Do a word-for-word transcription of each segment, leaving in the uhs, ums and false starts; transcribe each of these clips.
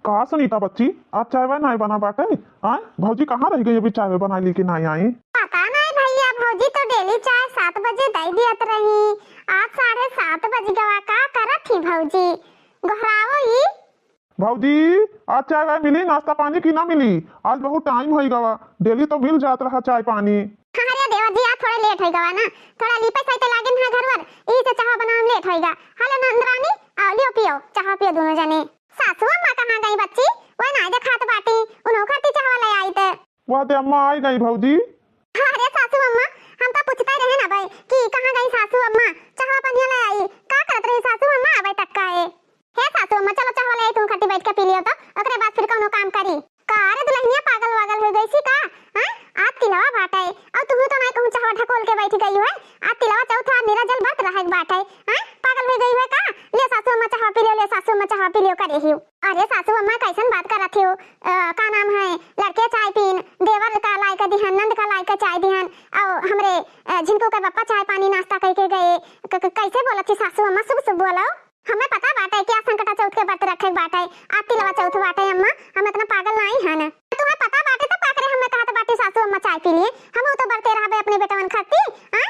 का सुनीता बच्ची, आज चाय वाय नाय बना बाटे? आय, भौजी कहाँ रहि गई, अभी चाय वाय बनाइ लेके नाय आई? पता नाय भैया, भौजी तो डेली चाय सात बजे दइ दियत रही, आज साढ़े सात बजि गवा, का करत ही भौजी? गोहरावो ई। भौजी, आज चाय वाय मिली, नाश्ता पानी कि ना मिली? आज बहुत टाइम होइ गवा, डेली तो मिल जात रहा चाय पानी। हाँ रे देवर जी, आज थोड़े लेट होइ गवा ना, थोड़ा लीपे साइते लागिन हा घरवर, इही से चाहवा बनावे में लेट होइगा। हेलो नंदरानी, आओ लियो पियो, चाहवा पियो दुनो जने। सासू अम्मा कहाँ गई बच्ची? वह नाय देखात बाटी, उन्हों खाती चाहवा ले आइत। वह ते अम्मा आइ गई भौजी। अरे सासू अम्मा, हम तो पूछते रहे ना भाई कि कहाँ गई सासू अम्मा, चाहवा पनिया ले आई, का करत रही सासू अम्मा अबे तक का है? हे सासू अम्मा, चलो चाहवा ले आई, तुम खट्टी बैठ के पी लियो तो, ओकरे बाद फिर कौनो काम करी। का रे दुल्हनिया, पागल वागल होइ गइसी का? हैं? आज तिलवा बाटे, अउ तुहू तो नाय कहूँ चाहवा ढकोल के बैठ गई है। आज तिलवा चौथ, आज निरा जल बरत रहे के बाटे, हैं? पागल होइ गई है का? ले सासू अम्मा चाहवा पी लियो, ले सासू अम्मा चाहवा पी लियो करे ही। अरे सासू अम्मा, कैसन बात करत हियो? अ, का नाम है, लड़के चाय पीन, देवर का लाइके दिहन, नंद का लाइके चाय दिहन, अउ हमरे, अ, झिनकू के बप्पा चाय पानी नाश्ता कइके गए। क-, क-, कैसे बोलत ही सासू अम्मा, शुभ शुभ बोलो। हमें पता बाटे कि आज संकटा चौथ के बरत रखे के बाटे, आज तिलवा चौथ बाटे अम्मा, हम इतना पागल नाई हन। तुम्हें पता बाटे तब का करे हमें कहत बाटे सासू अम्मा चाय पी लिए, हम तो बरते रहबे अपने बेटवन खाती, हाँ?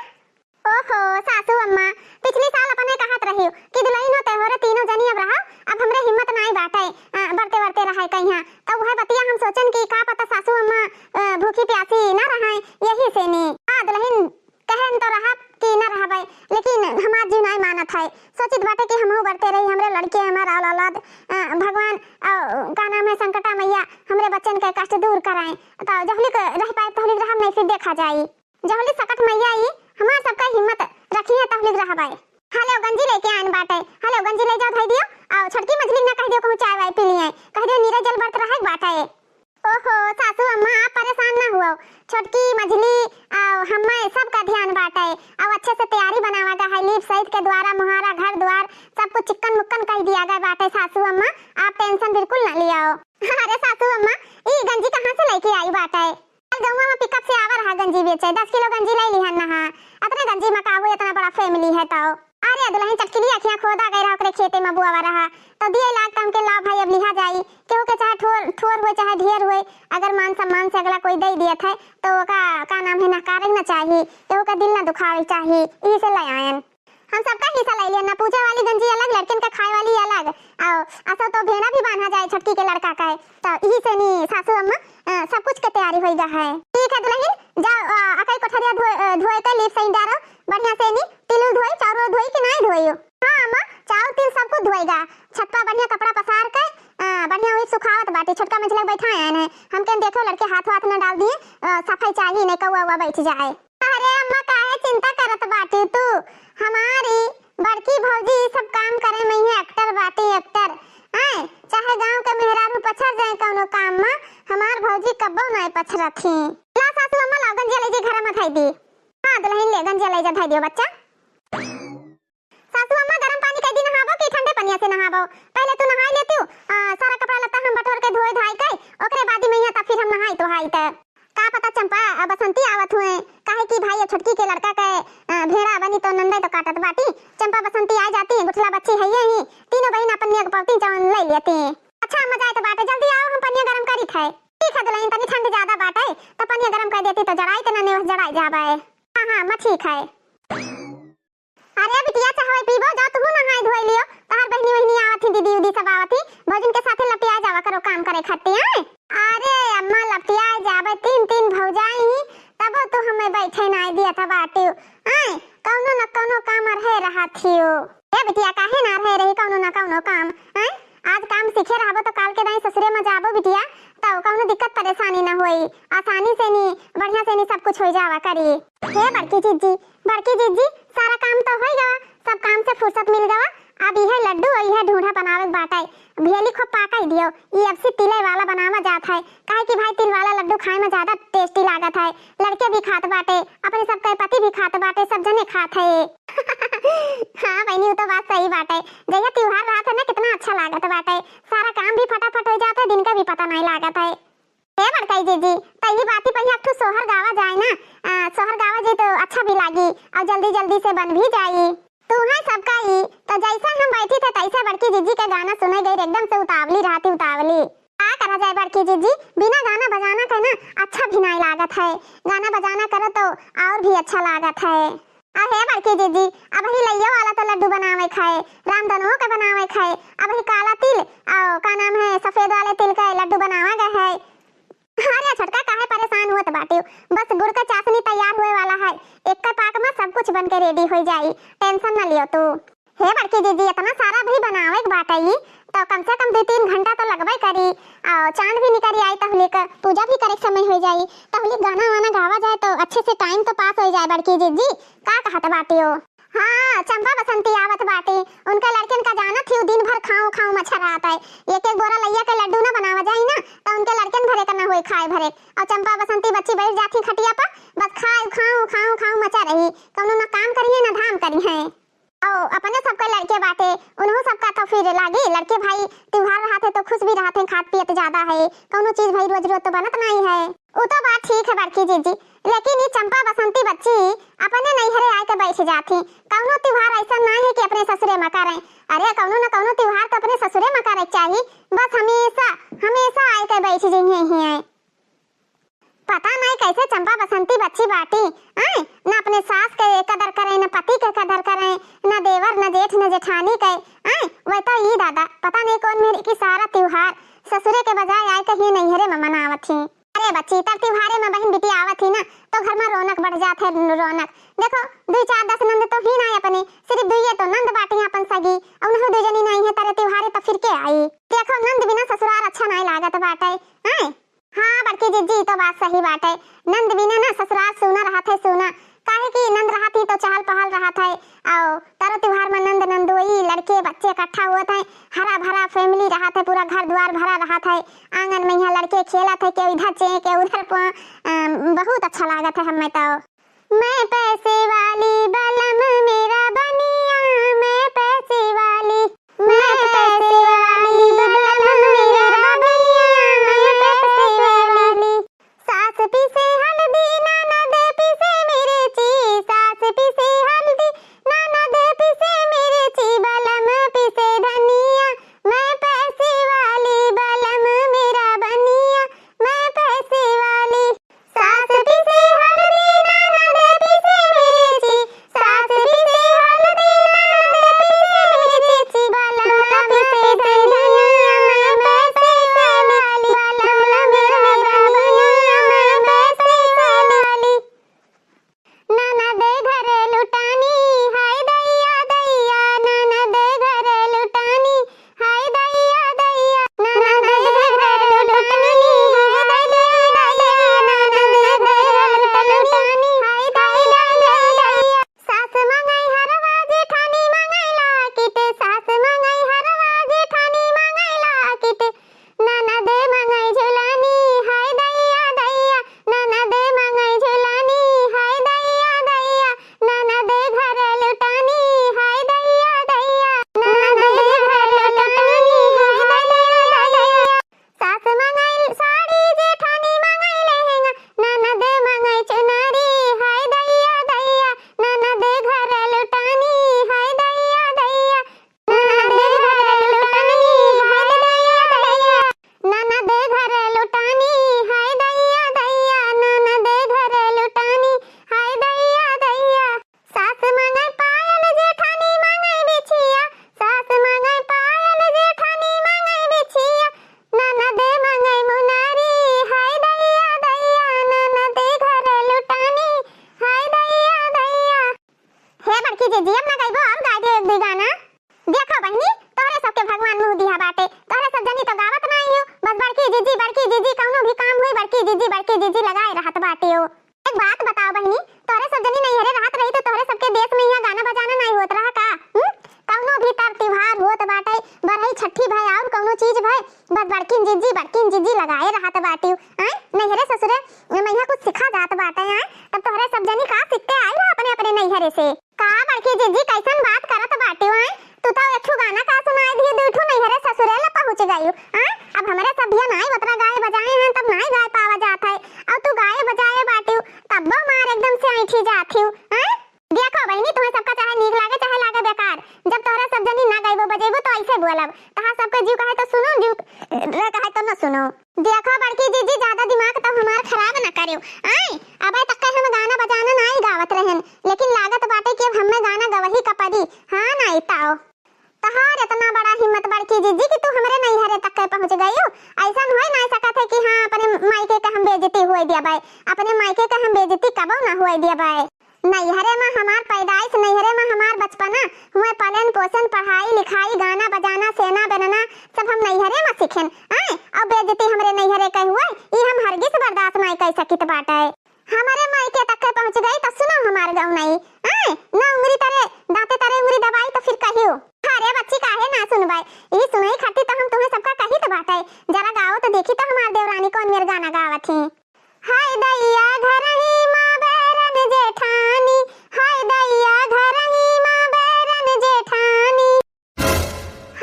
ओहो सासू अम्मा, पिछली साल अपने कहत रही कि दुल्हन हो तेहरे तीनों जनी अब रहा, अब हमरे हिम्मत नाई बाटे, आ, बरते बरते रहे कहीं, तो वह बतिया हम सोचन कि का पता सासू अम्मा, आ, भूखी प्यासी ना रहे, यही से नी। हाँ दुल्हन, कहन तो रहा कि न रहबे, लेकिन हमार जीव नाय मानत है। सोचित बाटे कि हमहू बरते रही, हमरे लड़के, हमार औल-, औलाद, अ, भगवान, अ, का नाम है, संकटा मैया हमरे बच्चन के कष्ट दूर कराएं। तो जहलिक रह पाए, तहलिक रहब, नहीं फिर देखा जाई। जहलिक सकट मैया ई हमार सबका हिम्मत रखी है, तहलिक रहबे। हले गंजी लेके आइन बाटे, हले गंजी ले जाओ, धई दियो, और छोटकी मझली ना कह दियो कहूँ चाय वाय पी लिए, कह दियो नीरे जल बरत रहे बाटे। ओहो, सासू अम्मा, आप परेशान ना हुओ। छोटकी, मझली, आ, हम्मे सबका ध्यान बाटे। अब अच्छे से तैयारी बनावा गा है, लीप सहित के द्वारा, मुहारा, घर द्वार, सब कुछ चिक्कन मुक्कन कइ दिया गए बाटे सासू अम्मा, आप tension बिल्कुल ना लियाओ। अरे सासू अम्मा, ई गंजी कहाँ से लेके आई बाटे? कल गौवा में pickup से आवा रहा गंजी बेचे, दस किलो गंजी ले लिहन नहा। अतने गंजी में का हुए, इतना बड़ा family है तो। अरे दुल्हन चटकिली अखियाँ खोदा गए रहा, ओकरे खेते में बुआवा रहा, तो दिए लाग त हमके लाभ है, अब लिहा जाई। केहू के चाहे ठोर, ठोर होए चाहे ढेर होए, अगर मान सम्मान से अगला कोई दे दियत है, तो ओका का नाम है, नकारे न चाही, केहू का दिल न दुखावे चाही, इही से ले आयन। हम सबका हिस्सा ले लिया, ना पूजा वाली गंजी अलग, लड़कन का खाए वाली अलग, और असो तो भेड़ा भी बांधा जाए छोटकी के लड़का का है, तो इही से नी सासू अम्मा, अ, सब कुछ के तैयारी होई गा है। ठीक है दुल्हन, जाओ, अ, अकई कोठरिया धोए, अ, धोए के लीप सही डारो, बढ़िया से नी तिल उल धोई, चाउर उर धोई कि नाई धोई? हाँ अम्मा, चाउर तिल सब कुछ धोएगा। छत पर बढ़िया कपड़ा पसार के, आ, बढ़िया वही सुखावत बाटी। छोटका मझिला बैठा है ने, हमके देखो लड़के हाथ वाथ न डाल दिए, आ, सफाई चाहिए ने, कौआ उआ बैठ जाए। अरे अम्मा, काहे चिंता करत बाटी तू? हमारी बड़की भौजी ई सब काम करे में ही expert बाटी, expert। हैं? चाहे गांव के मेहरारू पछर जाए कौनो काम में, हमार भौजी कब्बो नाय पछरत ही। ला सासू अम्मा, लाओ गंजिया ले जी घर में धई दी। हाँ दुल्हन, ले गंजिया ले जा, धई दियो बच्चा। सासू अम्मा, गरम पानी कइ दी नहाबो कि ठंडे पनिया से नहाबो? पहले तू नहाई लेती हूँ, आ, सारा कपड़ा लत्ता हम बटोर के धोए धाई के, ओकरे बाद ही में यहाँ तब फिर हम नहाई तो हाई त। का पता चंपा, आ, बसंती आवत हुए, काहे कि भाई ये छोटकी के लड़का के, आ, भेड़ा बनी तो नंदे तो काटत बाटी। चंपा बसंती आ जाती, गुठला बच्ची है यही, तीनों बहिन अपन नेग पौती जवन ले लेती। अच्छा अम्मा, जाए तो बाटे, जल्दी आओ, हम पनिया गरम करी थे। ठीक है दुल्हन, तनी ठंड ज्यादा बाटे, तो पनिया गरम कर देती तो जड़ाई तो ना नेवस जड़ाई जाबे। हाँ, हाँ अम्मा, ठीक है। अरे बिटिया, चाहवे पीबो, जाओ तुहू नहाई धोई लियो। तहार बहिनी वहिनी आवत ही, दीदी उदी सब आवत ही, भौजिन के साथे लपटिया जावा करो काम करे खातिर, हैं? अरे अम्मा, लपटिया जाबे तीन तीन भौजाई ही, तबो तू हमें बैठे नाई दिया था बाटियो, हैं? कौनो न कौनो काम अरहे रहा थियो। ए बिटिया, काहे ना अरहे रही कौनो न कौनो काम, हैं? आज काम सीखे रहबो तो काल के दाई ससुरे में जाबो बिटिया, तो कौनो दिक्कत परेशानी ना होई, आसानी से नी, बढ़िया से नी सब कुछ हो जावा करी। हे बड़की जिज्जी, बड़की जिज्जी, सारा काम तो होई गवा, सब काम से फुर्सत मिल गवा। अब इहे लड्डू और इहे ढूंढा बनावे के बाटे। भेली खूब पाकाई दियो, ई अब से तिले वाला बनावा जात है, काहे कि भाई तिल वाला लड्डू खाए में ज्यादा tasty लागत है। लड़के भी खात बाटे, अपने सबके पति भी खात बाटे, सब जने खात है। हाँ बहिनी, उ तो बात सही बाटे, जहिया त्योहार रहत है ना, कितना अच्छा लागत बाटे, सारा काम भी फटाफट हो जात है, दिन का भी पता नहीं लागत है। ए बड़काई जीजी, त ई बाती पर एक ठो सोहर गावा जाए ना, आ, सोहर गावा जाए तो अच्छा भी लागी और जल्दी जल्दी से बन भी जाई। तू है सबका ई, तो जैसे हम बैठी थे तैसे बड़की जिज्जी के गाना सुने गई, एकदम से उतावली रहती, उतावली। का करा जाए बड़की जिज्जी, बिना गाना बजाना के ना अच्छा भी नाई लागत है, गाना बजाना करो तो और भी अच्छा लागत है। अहे बड़की जिज्जी, अबही लइयो वाला तो लड्डू बनावे खाए, रामधनुओ के बनावे खाए, अबही काला तिल, और का नाम है, सफेद वाले तिल के लड्डू बनावा गए है। अरे छोटका, काहे परेशान होत बाटियो, बस गुड़ का चाशनी तैयार होए वाला है, एक पाक में सब कुछ बन के ready हो जाई, tension न लियो तू। हे बड़की जिज्जी, इतना सारा भी बनावे के बाटे ई, तो कम से कम दो तीन घंटा तो लगबे करी। और चांद भी निकल आई, तहुलिक पूजा भी करे के समय हो जाई, तहुलिक गाना वाना गावा जाए तो अच्छे से time तो pass हो जाए बड़की जिज्जी। का कहत बाटियो? हाँ, चंपा बसंती आवत बाटी, उनके लड़कन का जानत ही, दिन भर खाऊं खाऊं मच्छर रहत है, एक एक बोरा लइया के लड्डू ना बनावा जाई ना, तो उनके लड़कन भरे का ना होई खाए भरे। और चंपा बसंती बच्ची बैठ जाती खटिया पर, बस खाऊं खाऊं खाऊं खाऊं मचा रही, कौनो ना काम करिए ना धाम करिए। और अपने सबके लड़के बाटे, उन्हों सबका तो फिर लागी, लड़के भाई त्योहार रहत है तो खुश भी रहत हैं, खात पियत ज्यादा है, कौनो चीज भाई रोज रोज तो बनत नहीं है। उ तो बात ठीक है बड़की जिज्जी, लेकिन ये चंपा बसंती बच्ची अपने नैहरे आए के बैठ जाती, कौनो त्योहार ऐसा नहीं है कि अपने ससुरे में करें। अरे कौनो न कौनो त्योहार तो अपने ससुरे में करे के चाही, बस हमेशा, हमेशा आए के बैठ जइहे ही है। पता नहीं कैसे चंपा बसंती बच्ची बाटी, आए, न अपने सास के कदर करें, न पति के कदर करें, न देवर, न जेठ, न जेठानी के, आए, वह तो ई दादा, पता नहीं कौन मेरी की सारा त्योहार ससुरे के बजाय आए कहीं नैहरे में मनावत ही। अरे बच्ची, तब त्योहारे में बहिन बिटिया आवत ही ना, तो घर में रौनक बढ़ जात है, रौनक। देखो, दुई चार दस नंद तो ही ना अपने, सिर्फ दुइये तो नंद बाटी अपन सगी, और उन्हों दो जनी नहीं है, तरे त्योहारे तो फिर के आई। देखो, नंद बिना ससुराल अच्छा नहीं लागत बाटे, हैं? हाँ बड़की जिज्जी, ई तो बात सही बाटे। नंद बिना ना ससुराल सूना रहत है, सूना। काहे कि नंद रहत ही तो चहल पहल रहत है, और तरो त्योहार में नंद नंदोई, लड़के बच्चे इकट्ठा होत हैं, हरा भरा family रहत है, पूरा घर द्वार भरा रहत है। आंगन में यहाँ लड़के खेलत है, केहू इधर चे, केहू उधर प-, अम, बहुत अच्छा लागत है हमें तो। मैं पैसे वाली बलम मेरा बनिया, मैं पैसे वाली, मैं पैसे वाली बलम मेरा बनिया, मैं पैसे वाली। सास पीसे हल्दी, ननद पीसे मिर्ची, सास पीसे हल्दी, ननद पीसे मिर्ची, बलम पीसे धनिया, मैं पैसे वाली, बलम मेरा बनिया, मैं पैसे वाली। सास पीसे हल्दी, ननद पीसे मिर्ची, सास पीसे हल्दी, ननद पीसे मिर्ची, बलम पीसे धनिया, मैं पैसे वाली, बलम मेरा बनिया, मैं पैसे वाली। ननद घर लुटानी, हाय दैया दैया, ननद घर लुटानी, हाय दैया दैया, ननद घर लुटानी, हाय दैया दैया, ननद घर लुटानी, हाय दैया दैया। सास मंगाई हरवा, जेठानी मंगाई लाकिट, सास मंगाई हरवा, जेठानी मंगाई लाकिट, ननद मंगाई झुलानी, हाय दैया दैया, ननद मंगाई झुलानी, हाय दैया दैया, ननद घर लुटानी, हाय दैया दैया, ननद घर लुटानी, हाय दैया दैया। सास मंगाई साड़ी, जेठानी मंगाई लहंगा, ननद मंगाई चुनरी, हाय दैया दैया, ननद घर लुटानी, हाय दैया दैया, ननद घर लुटानी, हाय दैया दैया। ननद घर लुटानी, हाय दैया दैया, ननद घर लुटानी, हाय दैया दैया। सास मंगाई पायल, जेठानी मंगाई बिछिया, सास मंगाई पायल, जेठानी मंगाई बिछिया, ननद मंगाई मुनारी, हाय दैया दैया, ननद घर लुटानी, हाय दैया दैया। हे बड़की जिज्जी, अब ना गइबो, और गाय दे एक दू गाना। देखो बहिनी, तोहरे सबके भगवान मुँह दिहा बाटे, तोहरे सब जनी तो गावत नाई हो, बस बड़की जिज्जी, बड़की जिज्जी, कौनो भी काम हुई, बड़की जिज्जी, बड़की जिज्जी लगाए रहत बाटे हो। एक बात बताओ बहिनी, तोहरे सब जनी नैहरे रहत रही तो तोहरे सबके देश में यहाँ गाना बजाना नाई होत रहा का? हम्म? कौनो भी तर त्योहार होत बाटे, बरही छठी भय और कौनो चीज भय, बस बड़किन जिज्जी, बड़किन जिज्जी लगाए रहत बाटी। आय, नैहरे ससुरे में यहाँ कुछ सिखा जात बाटे, आय, तब तोहरे सब जनी का सीख के आई हो अपने अपने नैहरे से? का बड़की जिज्जी, कैसन बात करत बाटी, आय? तू तो एक ठो गाना का सुनाई दिए, दू ठो नैहरे ससुरे ला पहुँच गई, आय? अब हमरे सब धिया नाई उतना गाए बजाए हैं, तब नाई गाए पावा जात है, और तू गाए बजाए बाटी, तब्बो मार एकदम से ऐंठी जात ही, आय? देखो बहिनी, तुम्हें सबका चाहे नीक लागे, चाहे लागे जब तोहरे सब जनी ना गइबो बजइबो तो अइसे बोलब। तहार सबके जीव कहे तो सुनो, जीव रे कहे तो न सुनो। देखो बड़की जीजी, ज्यादा दिमाग तो हमार खराब न करियो। आए, अबे तक के हम गाना बजाना नाई गावत रहन, लेकिन लागत बाटे कि अब हमें गाना गवही का पड़ी। हाँ नाई ताओ। तहार इतना बड़ा हिम्मत बड़की जीजी कि तू हमरे नैहरे तक के पहुँच गइयो। अइसन होई नाई सकत है कि हाँ, अपने मायके का हम बेइज्जती हुए दिया बाय, अपने मायके का हम बेइज्जती कबो ना हुए दिया बाय। नैहरे में हमार पैदाइश, नैहरे में हमार बचपना, हुए पालन पोषण, पढ़ाई लिखाई, गाना बजाना, सेना बेनना, सब हम नैहरे में सीखेन। आए, अब बेइज्जती हमरे नैहरे के हुए, ई हम हरगिज बर्दाश्त नाई कर सकित बाटे। हमरे मायके तक के पहुँच गई तो सुनो हमार गौनई। आए, ना उंगरी तरे, दांते तरे उंगरी दबाई तो फिर कहियो। अरे बच्ची, काहे ना सुनबाई, ई सुनई खातिर तो हम तुम्हें सबका कहित बाटे। जरा गाओ तो देखी तो हमार देवरानी कौन मेर गाना गावत ही। हाय दैया घरही माँ बैरन जेठानी, हाय दैया घरही माँ बैरन जेठानी,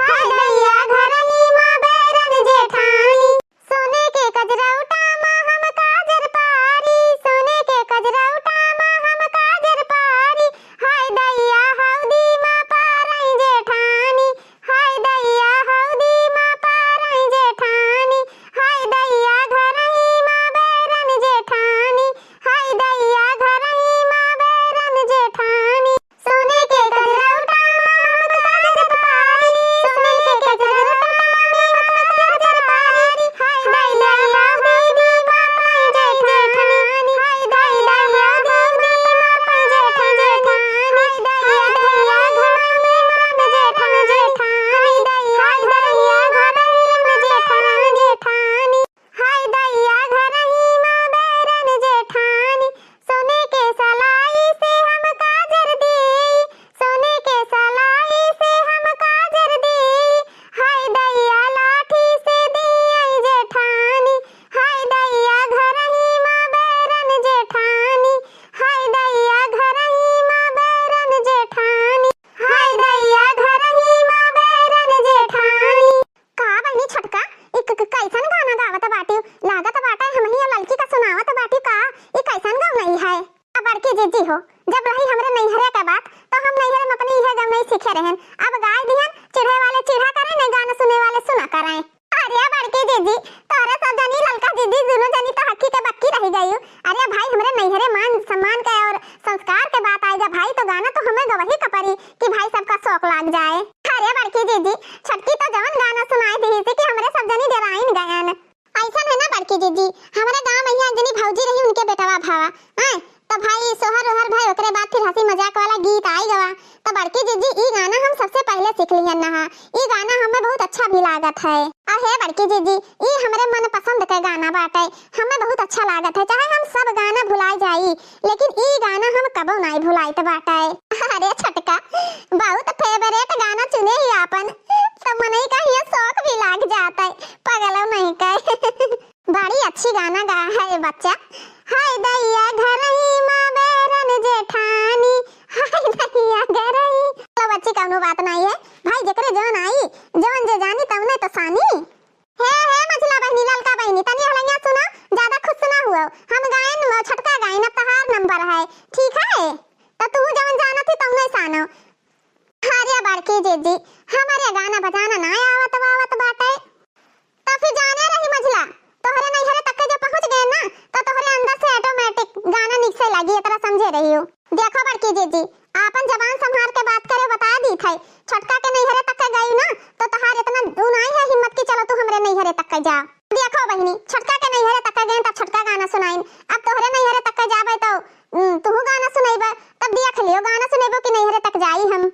हाय दैया घरही माँ बैरन जेठानी। सोने के कजरौटा माँ हम काजर पारी, सोने के कजरौटा माँ हम काजर पारी। हाय दैया हौदी माँ पारई जेठानी, हाय दैया हौदी माँ पारई जेठानी, हाय दैया घरही माँ बैरन जेठानी, हाय दैया घरही माँ बैरन जेठानी। सोने के कजरौटा माँ हम काजर पारी, सोने के कजरौटा माँ हम काजर पारी। हाय दैया हौदी माँ पारई जेठानी, हाय दैया हौदी माँ पारई जेठानी, हाय दैया घरही माँ बैरन जेठानी, हाय दैया घरही माँ बैरन जेठानी। हाय दैया घरही माँ बैरन जेठानी, सोने के सलाई से हम काजर देई, सोने के सलाई से हम काजर देई। हाय दैया लाठी से देई जेठानी, हाय दैया घरही माँ बैरन जेठानी, हाय दैया घरही माँ बैरन जेठानी, हाय दैया घरही माँ बैरन जेठानी। का बहिनी छोटका, ई क-, क-, कैसन गाना गावत बाटी? लागत बाटे हमही ललकी का सुनावत बाटी का? ई कैसन गौनई है? अब बड़की जीजी हो, जब रही हमरे नैहरे का बात, तो हम नैहरे में अपनी इहे गौनई सीखे रहन। अब गाय दिहन, चिढ़े वाले चिढ़ा करें, नहीं गाना सुने वाले सुना करें। अरे बड़की जीजी, तोरे सब जनी ललका जीजी दोनों जनी तो हक्की के बक्की रह गई। अरे भाई, हमरे नैहरे मान सम्मान के और संस्कार के बात आएगा भाई, तो गाना तो हमें गवही का परी। कि भाई सबका शौक लाग जाए। अरे बड़की जीजी, छोटकी तो जवन गाना सुनाई दिहिस कि हमरे सब जनी डेराइन गयन। अइसन है ना बड़की जीजी, हमरे गाँव में यहाँ एक जनी भौजी रही, उनके बेटवा भवा, हैं? तो भाई सोहर ओहर भाई, ओकरे बाद फिर हँसी मजाक वाला गीत आई गवा। तो बड़की जीजी, ई गाना हम सबसे पहले सीख लिहन ना, ई गाना हमें बहुत अच्छा भी लागत है। अहे बड़की जीजी, ई हमरे मनपसंद के गाना बाटे, हमें बहुत अच्छा लागत है, चाहे हम सब गाना भुलाए जाई, लेकिन ई गाना हम कबो नाई भुलाइत बाटे। अरे छोटका, बहुत favourite गाना चुने ही आपन, तो मनई का हिया शौक भी लाग जात है, पगलो नहीं कहे। बड़ी अच्छी गाना गा है बच्चा। हाय दैया घरही माँ बैरन जेठानी, हाय दैया घरही। चलो बच्ची, कौनो बात नहीं है भाई, जेकरे जौन आई, जौन जे जानी तौने तो सानी। हे, हे, मझला बहिनी, ललका बहिनी, तनी हलैया सुना, ज्यादा खुश ना हुआ। हम गायन, म-, छोटका गायन, अब तहार नंबर है, ठीक है? तो तू जवन जानत ही, तौने सानो। अरे बड़की जीजी, हमरे गाना बजाना ना आवत वावत बाटे। तो फिर जाने रही मझला, तोहरे नैहरे तक के जो पहुँच गए ना, तो तोहरे अंदर से automatic गाना निक से लगी, इतना समझे रही हो। देखो बड़की जीजी, आपन जबान संभार के बात करे, बता दी थे। छोटका के नैहरे तक के गई ना, तो तहार इतना उ नाई है हिम्मत कि चलो तू हमरे नैहरे तक के जा। देखो बहिनी, छोटका के नैहरे तक के गए, तब छोटका गाना सुनाइन। अब तोहरे नैहरे तक के जाबे तो, उम, तुहू गाना सुनैबे, तब देख लियो गाना सुनैबो कि नैहरे तक जाई हम।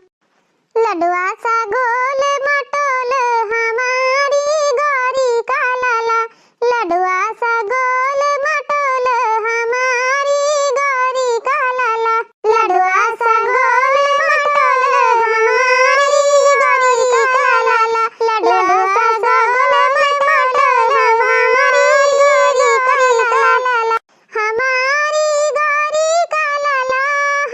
लडुआ सा गोल मटोल हमारी गौरी का लाला, लडुआ सा गोल मटोल हमारी गौरी का लाला, लडुआ सा गोल मटोल हमारी गौरी का लाला, लडुआ सा गोल मटोल हमारी गौरी का लाला। हमारी गौरी का लाला,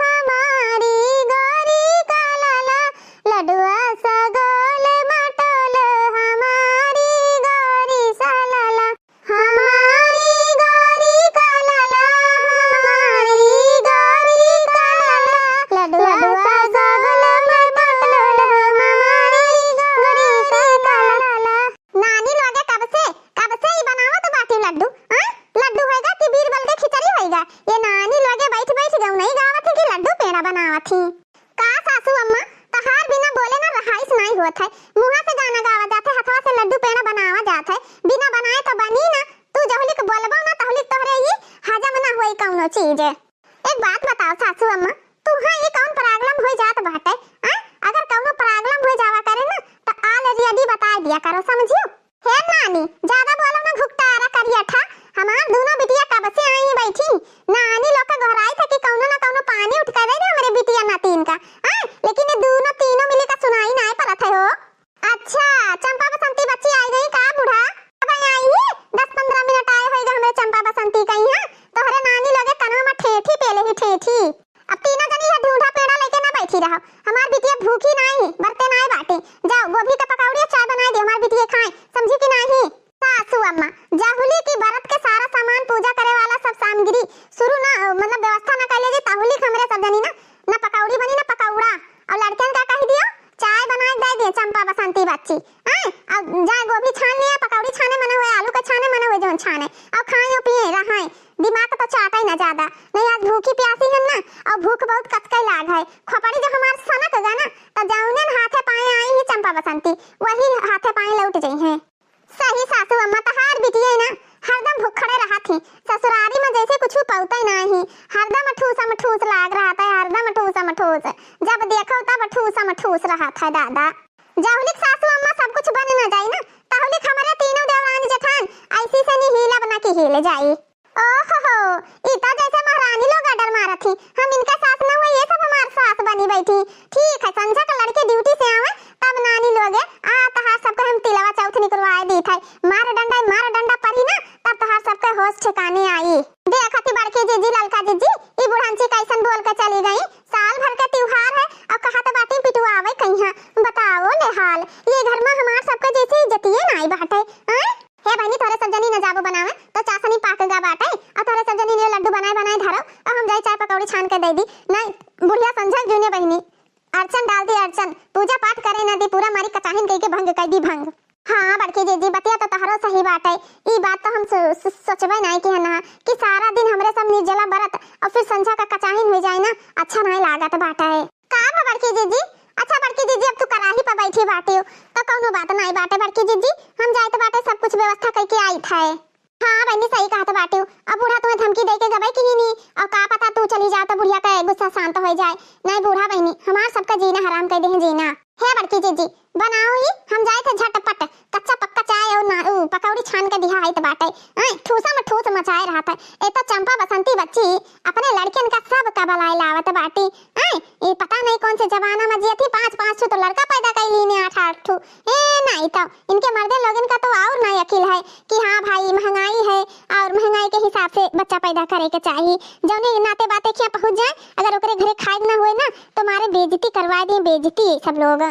हमारी गौरी का लाला, लडुआ सा गोल मटोल हमारी बनावा जात है, बिना बनाए तो बनी ना। तू जहुलिक बोलबो ना, तहुलिक तोहरे ई हजम ना होई कौनो चीज। एक बात बताओ सासू अम्मा, तुहाँ ई कौन problem होई जात बाटे? आ? अगर कौनो problem होई जावा करे ना, त already बताई दिया करो, समझियो? हे नानी, ज्यादा बोलो ना घुघटारा करियठा, हमार दूनो बिटिया कब से आई बैठी, नानी लोग का गोहराई था कि कौनो ना कौनो पानी उठ कर दे हमरे बिटिया नातीन का, आ? लेकिन ये दूनो तीनों मिली का सुनाई नाई पड़त है हो। अच्छा, चंपा बसंती बच्ची आई गई का बूढ़ा? अब आई ही, दस पन्द्रह मिनट आए होइगा हमरे चंपा बसंती का यहाँ। तोहरे नानी लोगे कनवा में ठेठी पेले ही ठेठी। अब तीनों जनी ये ढूंढा पेड़ा लेके ना बैठी रहो। हमार बिटिया भूखी नाई, बरते नाई बाटे। जाओ, गोभी का पकौड़ी और चाय बनाए दे, हमार बिटिया खाए, समझी कि नाही? सासू अम्मा, जहुली की बरत के सारा सामान, पूजा करे वाला सब सामग्री शुरू ना, मतलब व्यवस्था ना कर ले जी, तहुलिक हमरे सब जनी ना, ना पकौड़ी बनी ना पकौड़ा। और लड़कन का कह दियो, चाय बनाए दे दिए चंपा बसंती बच्ची, हैं? अब जाए गोभी छान लिया, पकौड़ी छाने मना हुए, आलू का छाने मना हुए, जौन छाने, और खाए और पिए रहाए, दिमाग तो चाटे ना ज्यादा। नहीं, आज भूखी प्यासी है ना, और भूख बहुत कचकई लाग है। खोपड़ी जो हमार सनक गा ना, तो जौने हाथे पाए आई ही चंपा बसंती, वही हाथे पाए लौट जाई हैं। सही सासू अम्मा, तहार बिटिया ना हरदम भुखड़े रहत ही, ससुरारी में जैसे कुछ पौते नाही, हरदम ठूसम ठूस लाग रहत है, हरदम ठूसम ठूस, जब देखो तब ठूसम ठूस रहत है दादा। जहुलिक सासू अम्मा सब कुछ बन न जाई ना, तहुलिक हमरे तीनों देवरानी जेठान ऐसी से नहीं हिलब ना कि हिल जाई। ओहो, ई तो जैसे महारानी लोग order मारत ही। हम इनका सास न हुई, ये सब हमार सास बनी बैठी। ठीक है, संझा का लड़के duty से आवे, तब नानी लोगे, आ तहार सबके हम तिलवा चौथ निकलवाए दी थे। मार डंडा, मार डंडा पड़ी ना, तब तहार सबके होश ठिकाने आई। देखत ही बड़की जीजी, ललका जीजी, ई बुढ़ंची कैसन बोल के चली गई। साल भर के त्योहार है, और कहा तो बाटी पिटुआवे कहीं। बताओ ले हाल, ये घर में हमार सबके जैसे इज्जतिये नाई बाटे, हैं? हे बहिनी, तोहरे सब जनी न जाबो बनावे, तो चासनी पाक गा बाटे, और तोहरे सब जनी ने लड्डू बनाए बनाए धरो, और हम जाई चाय पकौड़ी छान के दे दी। नहीं, बुढ़िया संझा जूने बहिनी, अड़चन डाल दी अड़चन, पूजा पाठ करे न दी, पूरा मारी कचाहिन कह के भंग कर दी भंग। हाँ बड़की जीजी, बतिया तो तोहरो सही बाटे, ई बात तो हम सो-, सो-, सोचबे नहीं कि है ना, कि सारा दिन हमरे सब निर्जला बरत और फिर संझा का कचाहिन हो जाए ना, अच्छा नहीं लागत बाटे। का बा बड़की जीजी? अच्छा बड़की जीजी, अब तू कराही पर बैठी बाटी हो, तो कौनो बात नहीं बाटे बड़की जीजी, हम जाए तो बाटे सब कुछ व्यवस्था करके आई थे। हाँ बहनी, सही कहत बाटी हो, अब बूढ़ा तुम्हें धमकी दे के गबे की ही नहीं, और का पता तू चली जाओ तो बुढ़िया का गुस्सा शांत हो जाए। नहीं बूढ़ा बहनी, हमार सबका जीना हराम कर दे हैं जीना। हे बड़की जीजी, बनाओ ही, हम जाए थे झटपट, कच्चा पक्का चाय और ना, ऊ, पकौड़ी छान के दिहा है तो बाटे। आए, ठूसा में ठूस मचाए रहा था। ए तो चंपा बसंती बच्ची अपने लड़कियन का सब का बलाए लावत बाटी। आए, ये पता नहीं कौन से जमाना में जियत ही, पाँच पाँच ठू तो लड़का पैदा कर लीने, आठ आठ ठू। ए, नहीं तो इनके मर्दे लोगन का तो और ना अकिल है कि हाँ भाई, महंगाई है और महंगाई के हिसाब से बच्चा पैदा करे के चाहिए। जौने नाते बाते खिया पहुँच जाए, अगर ओकरे घरे खाए ना हुए ना, तो मारे बेइज्जती करवा दिए, बेइज्जती सब लोग।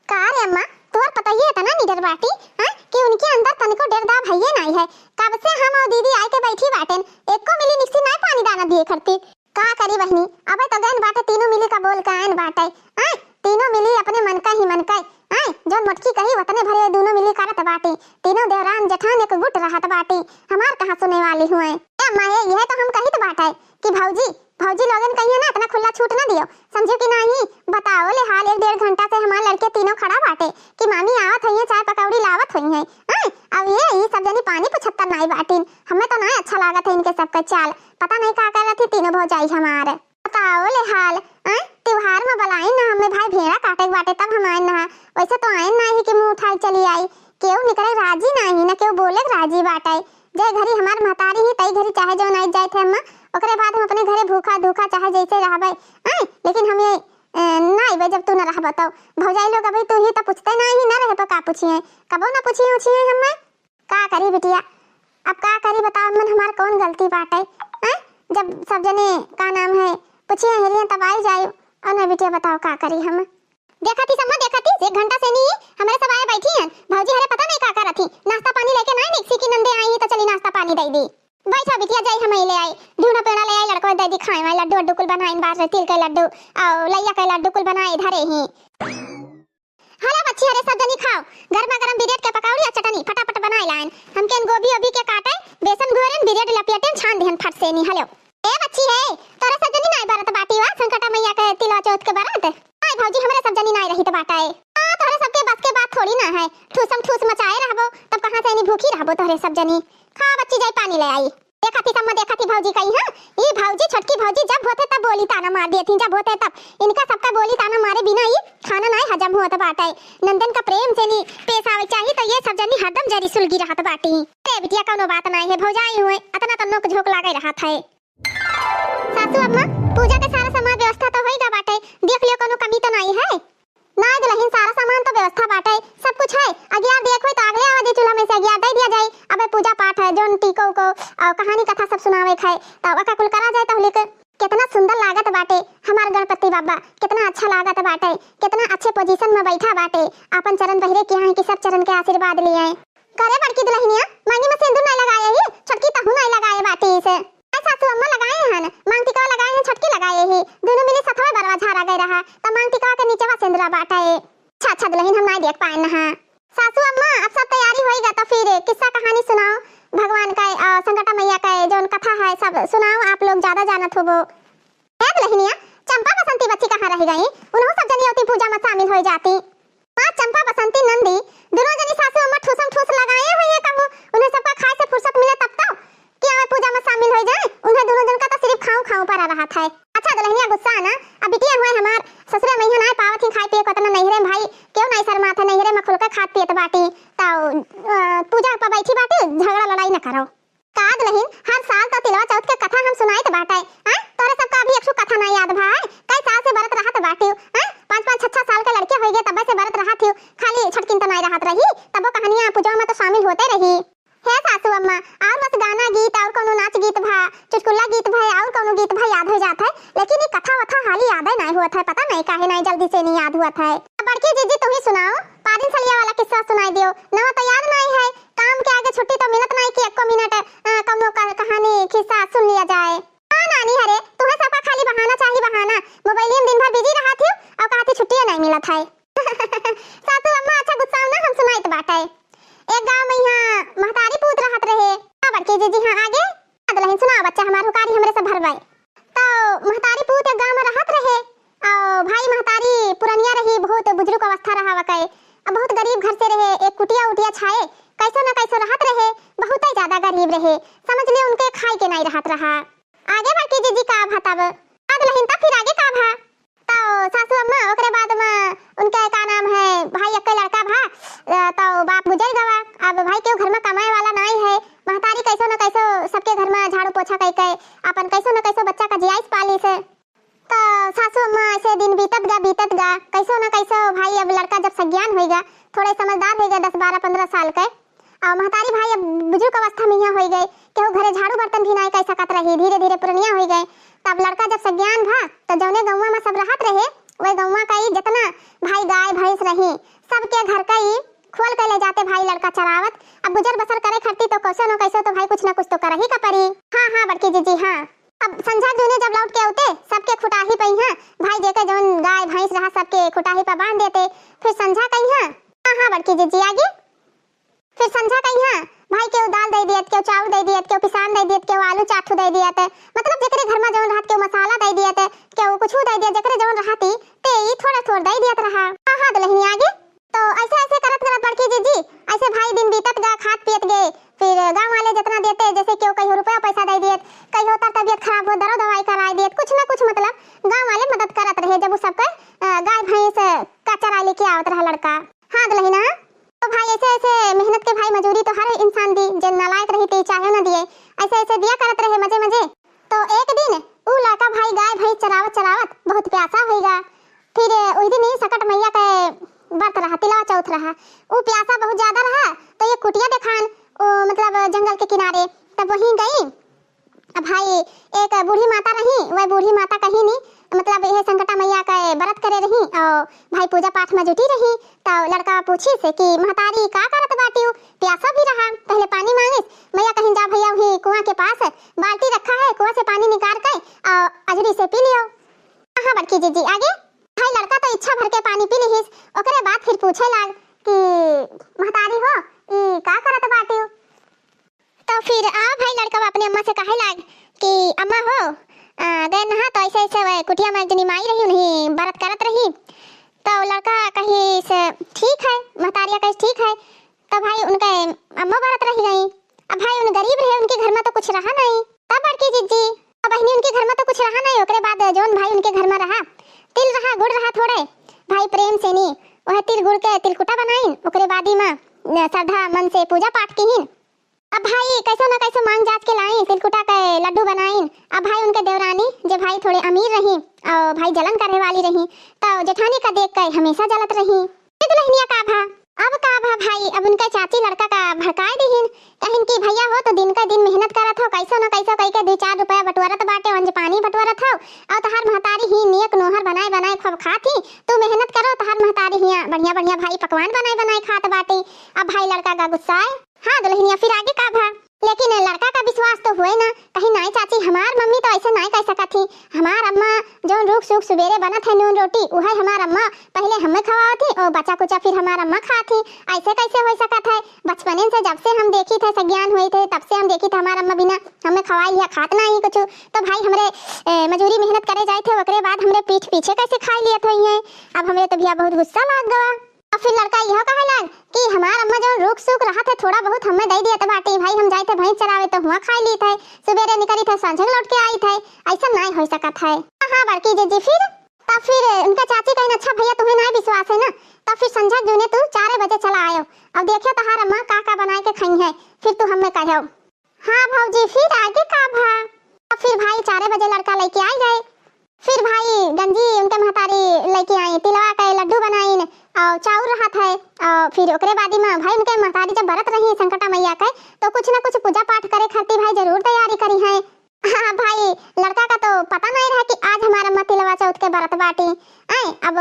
का रे अम्मा, तोहर पतोहिया इतना निडर बाटी, हाँ, कि उनके अंदर तनिको डर दाब हइये नाई है। कब से हम और दीदी आए के बैठी बाटेन, एको मिली निक्सी नाई पानी दाना दिए करती। का करी बहिनी, अबे तो गैन बाटे, तीनों मिली का बोल के आयन बाटे, हाँ, तीनों मिली अपने मन का ही मन का, हाँ, जौन मोटकी कही वतने भरे दोनों मिली करत बाटी, तीनों देवरान जेठान एक गुट रहत बाटी, हमार कहाँ सुने वाली हुए। ए अम्मा, ये, यह तो हम कहित बाटे कि भौजी, भौजी लोगन कहिए ना, इतना खुला छूट ना दियो, समझियो कि नाही? बताओ ले हाल, एक डेढ़ घंटा से हमार लड़के तीनों खड़ा बाटे कि मामी आवत हइये, चाय पकौड़ी लावत हुई हैं। आय, अब ये, ये सब जनी पानी पुछत्तर नाई बाटिन, हमें तो नाई अच्छा लागत है इनके सबका चाल, पता नहीं का कर रही तीनों भौजाई हमार। बताओ ले हाल, आय, त्योहार में बुलाइन ना हमें भाई, भेड़ा काटे के बाटे तब हम आइन ना, वैसे तो आइन ना ही कि मुंह उठाई चली आई, केहू निकले राजी नाही, ना केहू बोले राजी बाटे। जे घरी हमार महतारी ही, तई घरी चाहे जौन आई जाए थे अम्मा, ओकरे बाद हम अपने घरे भूखा धूखा चाहे जैसे रहबे, आय, लेकिन हम ये, ए, ना अइबे जब तू ना रहबे तो। भौजाई लोग अभी तू ही तो पूछते ना ही, ना रहे पर का पूछिए, कबो ना पूछिए उछिए हमें। का करी बिटिया, अब का करी बताओ, मन हमार कौन गलती बाटे, आय? जब सब जने का नाम है पूछिए हेलिए तब आई जाए, और ना बिटिया बताओ का करी हम। देखा थी सम्मा, देखा थी, एक घंटा से नहीं हमरे सब आए बैठी हैं। भौजी हरे पता नहीं का करत थी, नाश्ता पानी लेके ना निक्सी की नंदे आई ही तो चली नाश्ता पानी दे दी। बैठा बिटिया, जाई हम ले आई, ढूंढा पेड़ा ले आई, लड़को दे दी खाए वाले लड्डू वड्डू कुल बनाइन बार रे, तिल के लड्डू और लैया के लड्डू कुल बनाए धरे ही। हलो बच्ची हरे सब जनी खाओ, गर्मा गर्म ब्रेड के पकौड़ी और चटनी फटाफट बनाए लाइन। हमके इन गोभी ओभी के काटे, बेसन घोरेन, ब्रेड लपेटेन, छान दिहन फट से नी। हलो ए बच्ची है, तोरे सब जनी नाई बरत बाटी वा, संकटा मैया के तिलवा चौथ के बरत। आय भौजी, हमरे सब जनी नाई रही तो बाटा है। आ, तोरे सबके बस के बात थोड़ी ना है, ठूसम ठूस मचाए रहबो। भूखी रहबो तोहरे सब जनी। खा बच्ची, जाई पानी ले आई। देखत ही सम्मा, देखत ही भौजी कही, हाँ, ई भौजी, छोटकी भौजी जब होते तब बोली ताना मार देती, जब होते तब। इनका सबका बोली ताना मारे बिना ई खाना नाई हजम होत बाटे। नंदन का प्रेम से नी पेश आवे चाही, तो ये सब जनी हरदम जरी सुलगी रहत बाटी। अरे बिटिया, कौनो बात नाई है, भौजाई हुए, अतना तो नोक झोंक लागे रहत है। सासू अम्मा, पूजा के सारा सामान व्यवस्था तो होई गा बाटे, देख लियो, कौनो कमी तो नाई है। नाई दुलहिन, सारा सामान तो व्यवस्था बाटे, सब कुछ है। अगियार दिए कोई तो अगले आवा जे चूल्हा में से अगियार दे दिया जाए। अबे पूजा पाठ है, जोन टीको उको और कहानी कथा सब सुनावे के है, तो ओका कुल करा जाए। तो होली के कितना सुंदर लागत बाटे हमार गणपति बाबा, कितना अच्छा लागत बाटे, कितना अच्छे पोजीशन में बैठा बाटे। आपन चरण बहिरे किया है कि सब चरण के आशीर्वाद लिए। करे बड़की दुलहिनिया, मांगी में सिंदूर नाई लगाए ही, छोटकी तहू नाई लगाए बाटी से। आई सासू अम्मा लगाए हन, मांग टिकवा लगाए हन, छोटकी लगाए ही, दोनों मिली सथवे बरवा झारा गए रहा, तब मांग टिकवा के नीचवा सिंदूरा बाटा है। अच्छा, अच्छा दुलहिन, हम नाई देख पाए नहा। सासू अम्मा, अब सब तैयारी होई गा, तो फिर किस्सा कहानी सुनाओ भगवान का, अ, संकटा मैया का, जौन कथा है सब सुनाओ, आप लोग ज्यादा जानत होबो। ए दुलहिनिया, चंपा बसंती बच्ची कहाँ रह गई? उन्हों सब जनी अवती पूजा में शामिल हो जाती। माँ चंपा बसंती नंदी, दोनों जनी सासू अम्मा ठूसम ठूस लगाए हुई है कहूँ, उन्हें सबका खाए से फुर्सत मिले तब तो, कि आवे पूजा में शामिल हो जाए। उन्हें दोनों जन का तो सिर्फ खाऊं खाऊं परा रहत है। अच्छा दुलहिनिया गुस्सा ना, अब बिटिया हुए हमार ससुरे में यहाँ नाई पावत ही खाए पिए को, अतना नैहरे में भाई क्यों नाई शर्मात है, नैहरे में खुल के खात पियत बाटी, तो, अ, पूजा पर बैठी बाटी, झगड़ा लड़ाई न करो। का दुलहिन, हर साल तो तिलवा चौथ के कथा हम सुनाइत बाटे, हैं? तोरे सबका अभी एक ठो कथा ना याद भा है? कई साल से बरत रहत बाटिउ, हैं? पाँच पाँच छह छह साल के लड़के होइगे, तब्बे से बरत रहत हिउ, खाली छटकिन तो नाई रहत रही, तब्बो कहानियाँ पूजवा में तो शामिल होते रही। हे सासू अम्मा, और बस गाना गीत और कौनो नाच गीत भा, चुटकुला गीत भा, और कौनो गीत भा याद हो जात है, लेकिन ये कथा वथा हाली याद है नाई होत है, पता नाई काहे नाई जल्दी से नाई याद होत है। बड़की जीजी तुम ही सुनाओ, पारिन सलिया वाला किस्सा सुनाई दियो, नवा तो याद नाई है, काम के आगे छुट्टी तो मिलत नाई कि एको मिनट, अ, कौनो क-, कहानी, किस्सा सुन लिया जाए। हाँ नानी, अरे, तुहे सबका खाली बहाना चाही, बहाना। मोबाइल में दिन भर बिजी रहत हिउ और कहत ही छुट्टिए नाई मिलत है। सासू अम्मा, अच्छा गुस्साओ ना, हम सुनाइत बाटे। एक गाँव में यहाँ महतारी पूत रहत रहे। हाँ बड़की जीजी, हाँ आगे। हाँ दुलहिन सुनाओ बच्चा, हमार हुकारी हमरे से भरवाए। तो महतारी पूत एक गाँव में रहत रहे। और भाई महतारी पुरनिया रही, बहुत बुजुर्ग अवस्था रहा वकै। अब बहुत गरीब घर से रहे, एक कुटिया उटिया छाए, कैसो न कैसो रहत रहे, बहुत ही ज्यादा गरीब रहे। समझ ले उनके खाए के नाई रहत रहा। आगे बड़की जीजी का भा तब? आ दुलहिन तब फिर आगे का भा? तो सासू अम्मा ओकरे बाद में उनके का नाम है, भाई एक्के लड़का भा, अ, तो बाप गुजर गवा। अब भाई के घर में कमाए वाला नाई है, महतारी कैसो न कैसो सबके घर में झाड़ू पोछा कई के अपन कैसो न कैसो बच्चा का जियाइस पालिस। तो सासू अम्मा ऐसे दिन बीतत गा, बीतत गा, कैसो न कैसो भाई अब लड़का जब सज्ञान होइगा, थोड़े समझदार होइगा, दस बारह पन्द्रह साल के, और महतारी भाई अब बुजुर्ग अवस्था में यहाँ होइगे, केहू घरे झाड़ू बर्तन भी नाई कई सकत रही, धीरे धीरे पुरनिया होइगे। तब लड़का जब सज्ञान भा, तो जौने गौवा में सब रहत रहे, वही गौवा का ही जितना भाई गाय भैंस रही, सबके घर का ही खोल के ले जाते भाई लड़का चरावत। अब गुजर बसर करे खरती तो कैसो न कैसो तो भाई कुछ न कुछ तो करही का परी। हाँ, हाँ, बड़की जीजी, हाँ। अब संझा जूने जब लौट के आउते, सबके खुटाही पे यहाँ भाई जेके जौन गाय भैंस रहा, सबके खुटाही पे बांध देते। फिर संझा का यहाँ, हाँ, हाँ, बड़की जीजी, आगे। फिर संझा का यहाँ भाई केहू दाल दे दियत, केहू चाउर दे दियत, केहू पिसान दे दियत, केहू आलू चार ठो दे दियत, मतलब जेकरे घर में जौन रहत, केहू मसाला दे दियत, केहू कुछ दे दियत, जेकरे जौन रहती, ते ई थोड़ा थोड़ दे दियत रहा। हाँ, हाँ, दुलहिनी, आगे। तो ऐसे ऐसे करत करत बड़की जीजी, ऐसे भाई दिन बीतत गा, खात पियत गए। फिर गाँव वाले जितना देते, जैसे केहू कहियो रुपया पैसा दे दियत, कहियो तर तबियत खराब हो, दरो दवाई कराए दियत, कुछ ना कुछ, मतलब गाँव वाले मदद करत रहे। जब उ सबके, अ, गाय भैंस का चराए लेके आवत रहा लड़का। हाँ दुलहिना, तो भाई ऐसे ऐसे मेहनत के भाई मजूरी तो हर इंसान दी, जे नालायक रही ते चाहे ना दिए, ऐसे ऐसे दिया करत रहे मजे मजे। तो एक दिन उ लड़का भाई गाय भैंस चरावत चरावत बहुत प्यासा होइगा। फिर उही दिन ही सकट मैया के व्रत रहा, तिलवा चौथ रहा। उ प्यासा बहुत ज्यादा रहा, तो ये कुटिया देखान, ओ, मतलब जंगल के किनारे, तब वहीं गई। अब भाई, एक बूढ़ी माता रही, वह बूढ़ी माता कहीं नी, मतलब यह संकटा मैया के व्रत करे रही, और भाई पूजा पाठ में जुटी रही। तो लड़का पूछी से कि महतारी का करत बाटिउ, प्यासा भी रहा, पहले पानी मांगिस। मैया कहीं जा भैया, वही कुआं के पास बाल्टी रखा है, कुआं से पानी निकाल के और अजरी से पी लियो। हाँ बड़की जीजी, आगे? भाई लड़का तो इच्छा भर के पानी पी लिहिस, ओकरे बाद फिर पूछे लाग कि महतारी हो, ई का करत बाटिउ? तो फिर आ भाई लड़का अपने अम्मा से कहे लाग कि अम्मा हो, आ, गए नहा तो ऐसे ऐसे वह कुटिया में एक जनी माई रही, उन्हीं बरत करत रही। तो लड़का कहिस ठीक है, महतारिया कहिस ठीक है। तो भाई उनके अम्मा बरत रही। गई। अब भाई उन गरीब रहे, उनके घर मा तो कुछ रहा नहीं। तब बड़की जिज्जी, अब बहिनी उनके घर मा तो कुछ रहा नहीं, ओकरे बाद जौन भाई उनके घर मा रहा, तिल रहा, गुड़ रहा थोड़े, भाई प्रेम से नी, वह तिल गुड़ के तिलकुटा बनाइन, ओकरे बाद ही मा, अ, श्रद्धा मन से पूजा पाठ किहिन। अब भाई कैसो ना कैसो मांग जांच के लाइन, तिलकुटा के लड्डू बनाइन। अब भाई उनके देवरानी, जे भाई थोड़े अमीर रही और भाई जलन करे वाली रही, तो जेठानी का देख के हमेशा जलत रही। ए दुल्हनिया का भा, अब का भा भाई, अब उनके चाची लड़का का भड़काए दिहिन, कहिन कि भैया हो तो दिन का दिन मेहनत करत हो, कैसो ना कैसो कई के दो चार रुपया बटोरत बाटे, अंज पानी बटोरत हो, और तहार महतारी ही नेक नोहर बनाए बनाए खूब खात ही, तू मेहनत करो, तहार महतारी हिया बढ़िया बढ़िया भाई पकवान बनाए बनाए खात बाटे। अब भाई लड़का का गुस्सा आए। हाँ दुल्हनिया, फिर आगे का भा? लेकिन लड़का का विश्वास तो हुए ना, कहीं नाई चाची, हमार मम्मी तो ऐसे नाई कह सकत ही। हमार अम्मा जौन रूख सूख सुबेरे बनत है नून रोटी, उहे हमार अम्मा पहले हमें खवावत ही, और बचा कुचा फिर हमार अम्मा खात ही। ऐसे कैसे हो सकत है? बचपने से जब से हम देखी थे, सज्ञान हुई थे, तब से हम देखी थे, हमार अम्मा बिना हमें खवाए लिया खात ना ही कुछ। तो भाई हमरे, ए, मजूरी मेहनत करे जाए थे, ओकरे बाद हमरे पीठ पीछे कैसे खाए लिए थे ये? अब हमरे तो भैया बहुत गुस्सा लाग गवा। और फिर लड़का यह कहे लाग कि हमार अम्मा जो रूख सूख रहा थे, थोड़ा बहुत हमें दे दिया तो बाटी भाई, हम जाए थे भैंस चरावे तो हुआ खाए ली थे, सुबेरे निकली थे, सांझे लौट के आई थे, ऐसा नहीं हो सकत है। हाँ, हाँ, बड़की जिज्जी, फिर? तब फिर उनका चाची कहिन, अच्छा भैया, तुम्हें नहीं विश्वास है ना, तब फिर संझा जूने तू चार बजे चला आयो, अब देखियो तहार अम्मा का का बनाए के खाई है, फिर तू हमें कहो। हाँ भौजी, फिर आगे का भा? तब फिर भाई चार बजे लड़का लेके आई गए। फिर भाई गंजी उनके महतारी लेके आई, तिलवा के लड्डू बनाइन और चाउर रहत है। और फिर ओकरे बाद में भाई उनके महतारी जब बरत रही संकटा मैया के, तो कुछ ना कुछ पूजा पाठ करे खातिर भाई जरूर तैयारी करी है। हाँ भाई, लड़का का तो पता नहीं रहा कि आज हमार अम्मा तिलवा चौथ के बरत बाटी। आए, अब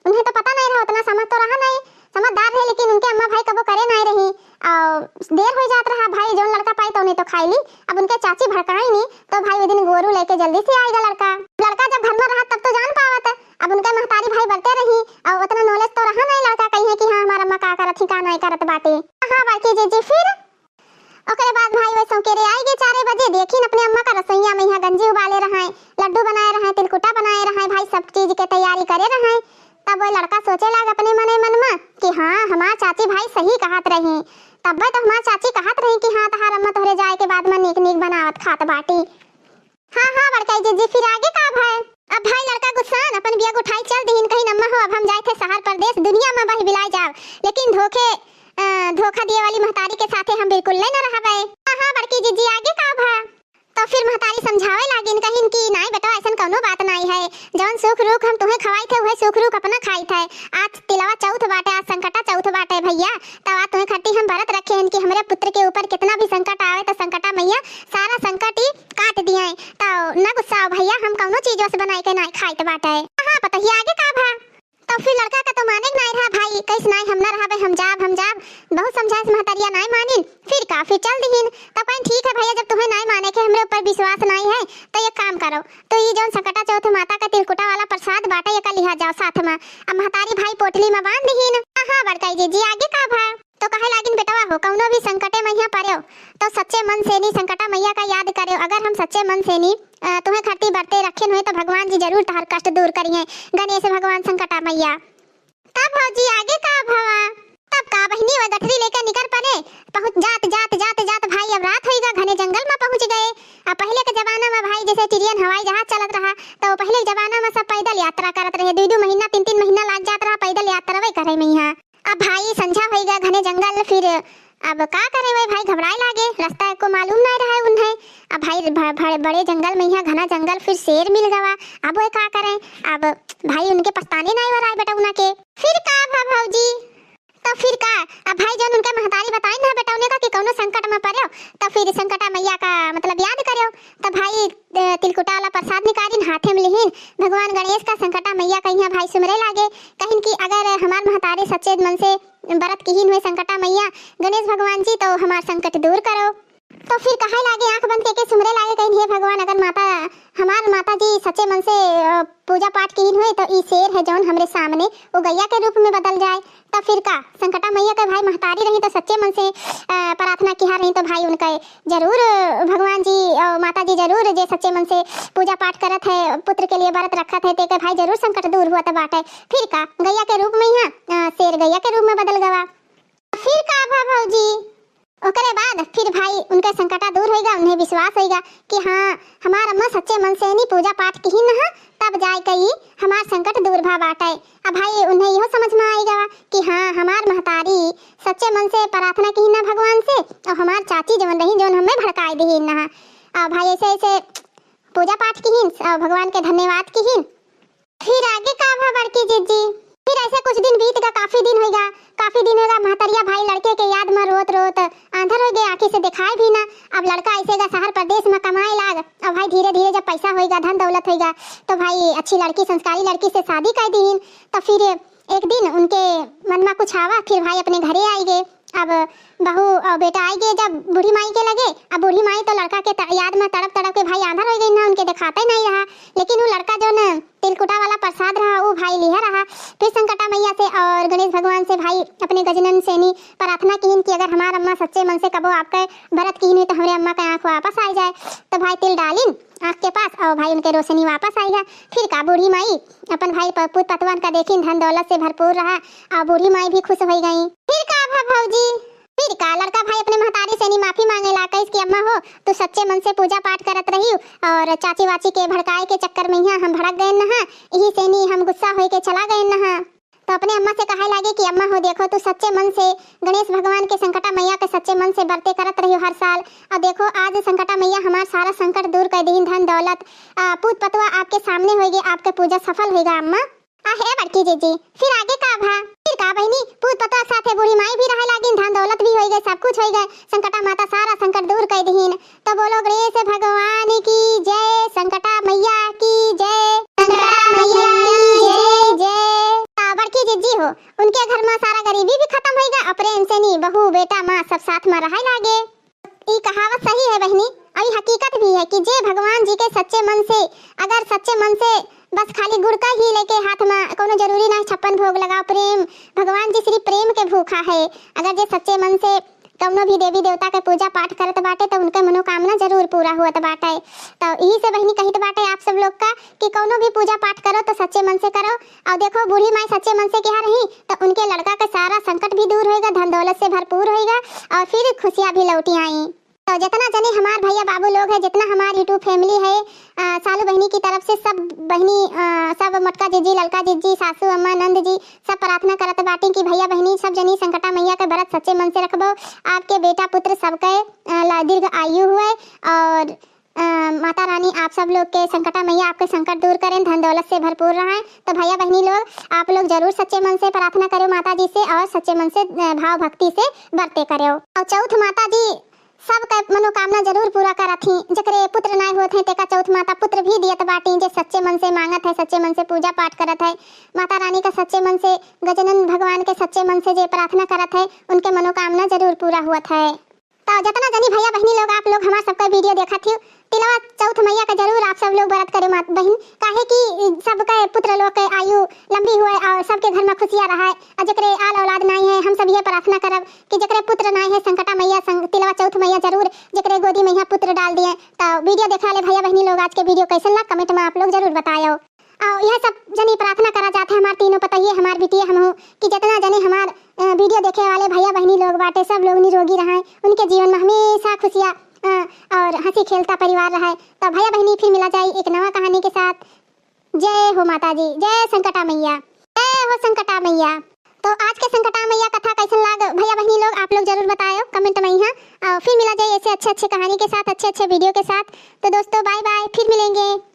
उन्हें तो पता नहीं रहा, उतना समझ तो रहा नहीं, समझदार रहे, लेकिन उनके अम्मा भाई कबो करे नहीं रही। और देर हो जात रहा भाई, जौन लड़का पाई तो उन्हें तो खाई ली। अब उनके चाची भड़काई नहीं, तो भाई वो दिन गोरू लेके जल्दी से आएगा लड़का। लड़का जब घर में रहा तब तो जान पावत, अब उनके महतारी भाई बरते रही और उतना knowledge तो रहा नहीं लड़का कही है कि हाँ हमार अम्मा का करत ही का नहीं करत बाटे। हाँ बड़की जिज्जी, फिर ओकरे बाद भाई वै सौकेरे आई गए चारे बजे, देखिन अपने अम्मा का रसोइया में यहाँ गंजी उबाले रहे, लड्डू बनाए रहे, तिलकुटा बनाए रहे, भाई सब चीज के तैयारी करे रहे। तब वह लड़का सोचे लाग अपने मने मन में कि हाँ, हमार चाची भाई सही कहत रही, तब तो हमार चाची कहत रही कि हाँ, तहार अम्मा तोहरे जाए के बाद में नीक नीक बनावत खात बाटी। हाँ, हाँ, बड़काई जिज्जी, फिर आगे का भय? अब भाई लड़का गुस्सान अपन बियग उठाई चल दिहिन, कहिन अम्मा हो, अब हम जाए थे शहर परदेस, दुनिया में बह बिलाए जाओ, लेकिन धोखे, अ, धोखा दिए वाली महतारी के साथे हम बिल्कुल नहीं न रहबे। हाँ, हाँ, बड़की जिज्जी, आगे का भय? तो फिर महतारी समझावे लागिन, कहिन कि नाई बेटा, ऐसन कौनो बात नाई है, जौन सुख रूख हम तुम्हें खवाई थे, वह सुख रूख अपना खाई थे। आज तिलवा चौथ बाटे, आज संकटा चौथ बाटे भैया, तब आज तुम्हें खट्टी हम बरत रखे हैं कि हमरे पुत्र के ऊपर कितना भी संकट आवे तो संकटा मैया सारा संकट ही काट दिए। तो न गुस्सा भैया, हम कौनो चीज वस बनाई के नाई खाइत बाटे। हाँ पतोहिया, आगे का भा? तो फिर लड़का का तो माने के नाई रहा भाई, कहिस नाई हम ना रहबे, हम जाब, हम जाब। बहुत समझाइस महतरिया, नाई मानिन। फिर का, फिर चल दिहिन। तब कहिन ठीक है भैया, जब तुम्हें नाई माने के हमरे ऊपर विश्वास नाई है, तो एक काम करो, तो ये जौन संकटा चौथ माता का तिलकुटा वाला प्रसाद बाटे, ये का लिहा जाओ साथ में। अब महतारी भाई पोटली में बांध दिहिन। हाँ, हाँ, बड़काई जिज्जी, आगे का भा? तो कहे लागिन, बेटवा हो, कौनो भी संकटे में यहाँ पड़ो, तो सच्चे मन से नी संकटा मैया का याद करो। अगर हम सच्चे मन से नी, अ, तुम्हें खट्टी बरते रखेन हुए, तो भगवान जी जरूर तहार कष्ट दूर करिहें, गणेश भगवान, संकटा मैया। तब भौजी, आगे का भवा? तब का बहिनी, वह गठरी लेके निकर पड़े। पहुँच जात, जात, जात, जात भाई, अब रात होइगा, घने जंगल में पहुँच गए। अब पहले के जमाना में भाई, जैसे टिरियन हवाई जहाज चलत रहा, तो पहले के जमाना में सब पैदल यात्रा करत रहे, दुई, दुई महीना, तीन, तीन महीना लाग जात रहा पैदल यात्रा वही करे में यहाँ। अब भाई संझा होइगा, घने जंगल, फिर अब का करे वही भाई, घबराए लागे, रास्ता एको मालूम नहीं रहे उन्हें। अब भाई भ-, भ-, बड़े जंगल में यहाँ घना जंगल, फिर शेर मिल गवा। अब वह का करे? अब भाई उनके पछताने नहीं हो रहा है बेटा उना के। फिर का भा भौजी? तो फिर का, अब भाई जौन उनके महतारी बताइन ना बेटा उन्हें का कि कौनो संकट में पड़ो, तो फिर संकटा मैया का मतलब याद करो। तो भाई, अ, तिलकुटा वाला प्रसाद निकालिन, हाथे में लिहिन, भगवान गणेश का, संकटा मैया का यहाँ भाई सुमरे लागे, कहिन कि अगर हमार महतारी सच्चे मन से बरत किहिन हुए संकटा मैया, गणेश भगवान जी, तो हमार संकट दूर करो। तो फिर कहे लागे, आंख बंद करके सुमरे लागे, कहिन हे भगवान, अगर माता, हमार माता जी सच्चे मन से, अ, पूजा पाठ किहिन हुए, तो ई शेर है जौन हमरे सामने, वो गैया के रूप में बदल जाए। तो फिर का, संकटा मैया के भाई महतारी रही तो सच्चे मन से, अ, प्रार्थना किहा रही तो भाई उनके जरूर, अ, भगवान जी और माता जी जरूर, जे सच्चे मन से पूजा पाठ करत है, पुत्र के लिए व्रत रखत है, तेके भाई जरूर संकट दूर हुआ तो बाटे। फिर का, गैया के रूप में यहाँ, अ, शेर गैया के रूप में बदल गवा। फिर का भा भौजी? ओकरे बाद फिर भाई उनके संकटा दूर होइगा, उन्हें विश्वास होइगा कि हाँ, हमार अम्मा सच्चे मन से नी पूजा पाठ किहिन ह, तब जाए के ई हमार संकट दूर भा बाटे। अब भाई उन्हें इहो समझ में आइगा कि हाँ, हमार महतारी सच्चे मन से प्रार्थना किहिन ना भगवान से, और हमार चाची जवन रही, जवन हमें भड़काए दिहिन ना। और भाई ऐसे ऐसे पूजा पाठ किहिन और भगवान के धन्यवाद किहिन। फिर आगे का भा बड़की जिज्जी? फिर ऐसे कुछ दिन बीत गा, काफी दिन होइगा, काफी दिन होइगा। महतरिया भाई लड़के के याद में रोत रोत आंधर होइगे, आँखी से देखाए भी ना। अब लड़का ऐसे गा शहर परदेश में कमाए लाग। अब भाई धीरे धीरे जब पैसा होइगा, धन दौलत होइगा, तो भाई अच्छी लड़की, संस्कारी लड़की से शादी कर दीहिन। तो फिर एक दिन उनके मन में कुछ आवा, फिर भाई अपने घरे आइगे। अब बहू और बेटा आइगे जब बूढ़ी माई के लगे, अब बूढ़ी माई तो लड़का के त-, याद में तड़प तड़प के भाई आंधर हो गई ना, उनके देखाते नहीं रहा। लेकिन वो लड़का जौन तिलकुटा वाला प्रसाद रहा, वो भाई लिहा रहा। फिर संकटा मैया से और गणेश भगवान से भाई अपने गजनन सेनी प्रार्थना किहिन कि अगर हमार अम्मा सच्चे मन से कबो आपके व्रत किहिन हुई तो हमरे अम्मा के आँख वापस आ जाए। तो भाई तिल डालिन आँख के पास और भाई उनके रोशनी वापस आइगा। फिर का बूढ़ी माई अपन भाई प-, पूत पतवान का देखिन, धन दौलत से भरपूर रहा और बूढ़ी माई भी खुश हो गई। फिर का भा भौजी? फिर का लड़का भाई अपने महतारी से नी माफी मांगे ला, कहिस कि अम्मा हो, तू सच्चे मन से पूजा पाठ करत रही और चाची वाची के भड़काए के चक्कर में यहाँ हम भड़क गए नहा, यही से नी हम गुस्सा होए के चला गए नहा। तो अपने अम्मा से कहे लागे कि अम्मा हो, देखो, तू सच्चे मन से गणेश भगवान के, संकटा मैया के सच्चे मन से बरते करत रही हर साल, और देखो, आज संकटा मैया हमार सारा संकट दूर कर दीन, धन दौलत, आ, पूत पतवा आपके सामने होइगे, आपके पूजा सफल होइगा अम्मा। आ हे बड़की जीजी, फिर आगे का भा? फिर का बहिनी, पूत पतवा के साथे बूढ़ी माई भी रहे लागिन, धन दौलत भी होइगे, सब कुछ होइगे, संकटा माता सारा संकट दूर कर दीन। तो बोलो गणेश भगवान की जय, संकटा मैया की जय, संकटा मैया की जय, जय। आ, बड़की जिज्जी हो, उनके घर में सारा गरीबी भी खत्म होइगा, और प्रेम से नी बहू, बेटा, माँ सब साथ में रहे लागे। ई कहावत सही है बहिनी, और ई हकीकत भी है कि जे भगवान जी के सच्चे मन से, अगर सच्चे मन से बस खाली गुड़ का ही लेके हाथ में, कोनो जरूरी ना है छप्पन भोग लगाओ, प्रेम, भगवान जी सिर्फ प्रेम के भूखा है। अगर जे सच्चे मन से कौनो भी देवी देवता के पूजा पाठ करत बाटे, तो उनके मनोकामना जरूर पूरा होत बाटे। तो यही से बहिनी कहित बाटे आप सब लोग का कि कौनो भी पूजा पाठ करो तो सच्चे मन से करो। और देखो, बूढ़ी माई सच्चे मन से कहा रही, तो उनके लड़का का सारा संकट भी दूर होइगा, धन दौलत से भरपूर होइगा और फिर खुशियाँ भी लौटी आई। तो जितना जने हमार भैया बाबू लोग है, जितना हमार YouTube family है, आ, सालू बहिनी की तरफ से सब बहिनी, आ, सब मोटका जिज्जी, ललका जिज्जी, सासू अम्मा, नंद जी, सब प्रार्थना करत बाटी कि भैया बहिनी सब जनी संकटा मैया के व्रत सच्चे मन से रखबो, आपके बेटा पुत्र सबके, अ, ला-, दीर्घ आयु हुए और, अ, माता रानी आप सब लोग के, संकटा मैया आपके संकट दूर करें, धन दौलत से भरपूर रहें। तो भैया बहिनी लोग, आप लोग जरूर सच्चे मन से प्रार्थना करें माता जी से और सच्चे मन से, अ, भाव भक्ति से व्रते करें। और चौथ माता जी सबके मनोकामना जरूर पूरा करत ही। जेकरे पुत्र नाय होत हैं, तेका चौथ माता पुत्र भी दियत बाटी, जे सच्चे मन से मांगत है, सच्चे मन से पूजा पाठ करत है, माता रानी का सच्चे मन से, गजानन भगवान के सच्चे मन से जे प्रार्थना करत है, उनके मनोकामना जरूर पूरा होत है। तो जितना जनी भैया बहिनी लोग, आप लोग हमार सबका video देखत ही, तिलवा चौथ मैया का जरूर आप सब लोग व्रत करे मात बहिन, काहे कि सबके पुत्र लोग के आयु लंबी हुए और सबके घर में खुशियाँ रहे। और जेकरे आल औलाद नाई है, हम सब ये प्रार्थना करब कि जेकरे पुत्र नाई है, संकटा मैया संग-, तिलवा चौथ मैया जरूर जेकरे गोदी में यहाँ पुत्र डाल दिए। तो video देखा ले भैया बहिनी लोग, आज के video कैसन लग, comment में आप लोग जरूर बतायो। और यह सब जनी प्रार्थना करा जात है हमार तीनों पतोहिए, हमार बिटिया, हमहू, कि जितना जने हमार, अ, video देखे वाले भैया बहिनी लोग बाटे, सब लोग निरोगी रहें, उनके जीवन में हमेशा खुशियाँ, अ, और हंसी खेलता परिवार रहे। तो भैया बहिनी फिर मिला जाए एक नवा कहानी के साथ। जय हो माता जी, जय संकटा मैया, जय हो संकटा मैया। तो आज के संकटा मैया कथा कैसन लाग भैया बहिनी लोग, आप लोग जरूर बतायो comment में यहाँ। और फिर मिला जाए ऐसे अच्छे अच्छे कहानी के साथ, अच्छे अच्छे video के साथ। तो दोस्तों bye bye, फिर मिलेंगे।